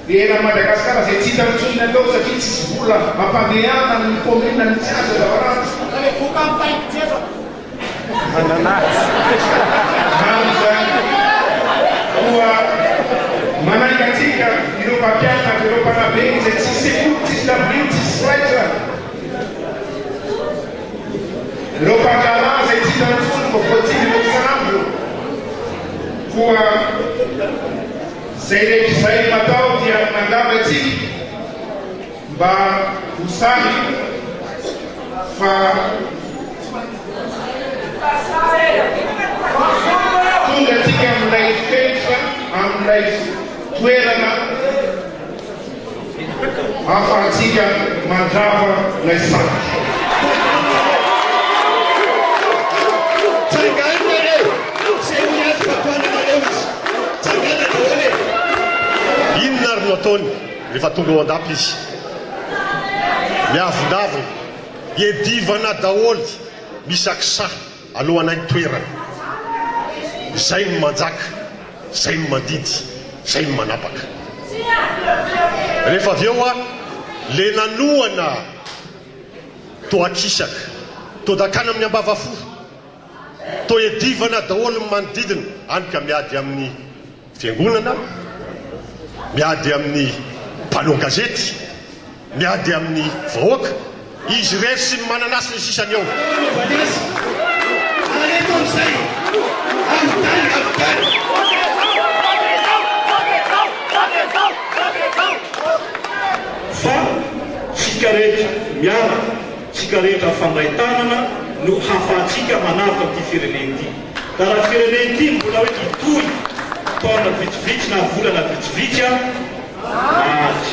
Eran'i Madagasikara izay tsy hita intsony ny atao satria tsisy vola hampandehanana ny commune mihitsy aza zava-ratsy. Izany izany koa manainga antsika ireo mpampianatra, ireo mpanabe izay tsisy sekoly, tsisy dabilio, tsisy solaitra. Ireo mpandraharaha izay tsy hita intsony fa voatsindrona isan'andro. Koa izay rehetra izay no atao dia miangavy antsika mba ho sahy fa tonga antsika amin'ilay fenitra, amin'ilay toerana. Ahafahantsika mandrava ilay sarotra. Tsangano nareo! Asehoy azy fa tohananareo izy. Tsangana daholo e! Inona ary no ataony rehefa tonga ao an-dapa izy? Miavonavona, iadivana daholo, misakisa alohanay ny toerana. Izay no manjaka. Zay no mandidy, zay no manapaka. Rehefa avy eo a, le nanohana toa akisaka, toa dakana amin'ny ambavafo, toa iadivana daholo ny manodidina, any ka miady amin'ny fiangonana, miady amin'ny mpanao gazety, Miady amin'ny vahoaka izy irery sy ny mananasy ny sisa ny eo. Fanaovana azy. Areto amin'izay. Amin'ny tany amin'ny tany. Fa tsika rehetra miaraka, tsika rehetra mifandray tanana no hahafahantsika manavotra ity firenena ity. Ka raha firenena ity mbola hoe hitohy taona vitsivitsy na volana vitsivitsy an, Maty.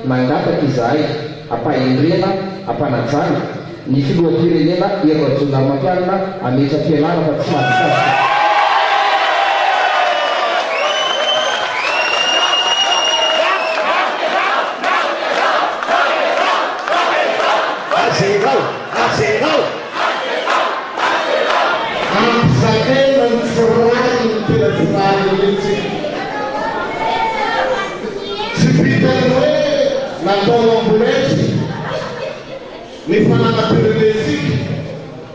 Mangataka izahay am-pahendrena, am-panajana, ny filoham-pirenena Hery Rajaonarimampianina hametra-pialana fa tsy mahavita. Azerao! Azerao! Ampizakaina ny tsy rariny tena tsy rariny mihitsy. Tsy vitan'ny hoe natao amboletra ny fananam-pirenentsika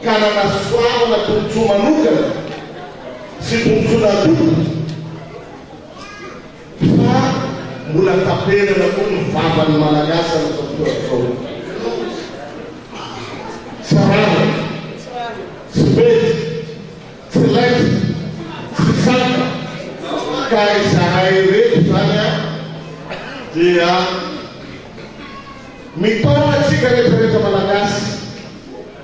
ka nanasoavana tombontsoa manokana sy tombontsoa natokana, Fa mbola tapenana koa ny vavan'ny Malagasy amin'izao fotoana izao. Tsy rariny, tsy mety, tsy laitra, tsy zaka ka izahay ireto izany dia mitaona antsika rehetra rehetra Malagasy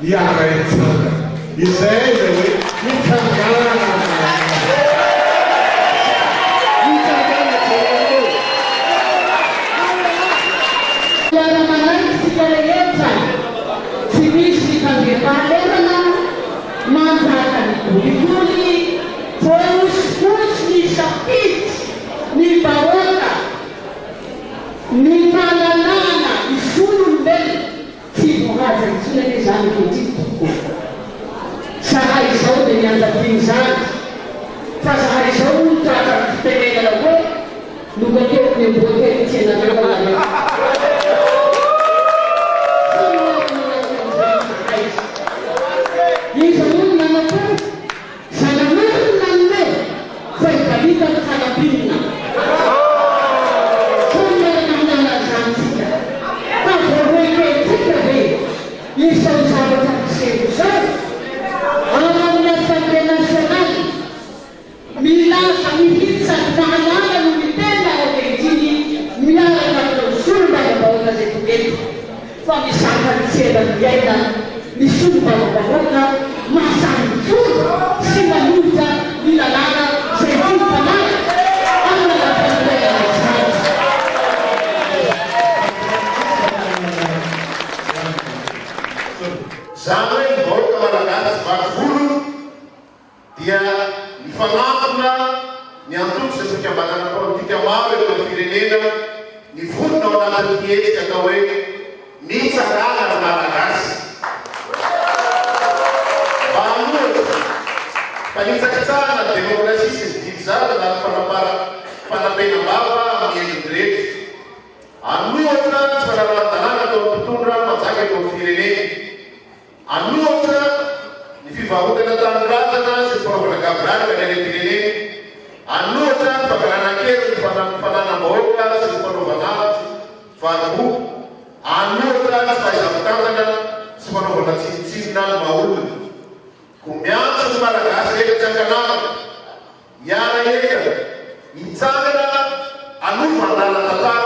Hiara-hitsangana. Izay ilay hoe mitsangàna Malagasy. Mitsangàna jereo. Miara-manaiky isika rehetra, tsy misy ny fandriampahalemana, manjaka ny kolikoly, voahosihosy ny safidy ny vahoaka, ny fahalalahana ny zon'olombelona. Tsy voahaja intsony anie izany ankehitriny tompoko ô! Zahay izao dia mianjadian'izany fa zahay izao hono tratran'ny fitenenana hoe nokakeriny amboa kely ny tsenareo ianareo. Tsy miara-manaiky an'izay izahay. Iza moa no nanam-po? Zanahary no nanome fa i Davida no fanambinina. Samy manana ny lalany izany tsika. Fa vao hoekentsika ve izao zavatra miseho izao? Ao amin'ny Assemblée nationale, milaza mihitsy sady mahalala no miteny aho ankehitriny miaraka amin'ireo solombavambahoaka izay tonga eto. Fa mizaka ny tsy elan'ny aina ny solombavambahoaka mahasahy mijoro sy manohitra ny lalàna izay tsy mifanaraka amin'ny lalàmpanorenana izany. Izany hoe ny vahoaka Malagasy vaky volo dia mifanantona ny antoko sy fikambanana politika maro eto amin'ny firenena nivondrona ao anatin'ity hetsika atao hoe Mitsangàna ry Malagasy. Fanitsakitsahana ny demokrasia sy ny didy jadona ary fanapenam-bava amin'ny endriny rehetra. An'ohatra tsy fanarahan-dalàna ataon'ny mpitondra manjaka eto amin'ny firenena. An'ohatra ny fivarotana tanindrazana sy ny fanaovana gaboraraka ny harem-pirenena. An'ohatra ny fangalana an-keriny ny fananam-bahoaka sy ny fanaovana ady vanim-boa. An'ohatra ny tsy fahaiza-mitantana sy fanaovana tsinontsinona ny maha-olona. Koa miantso ny Malagasy rehetra tsy ankanavaka, hiara-hientana, hitsangana hanova ny lalan-tantara.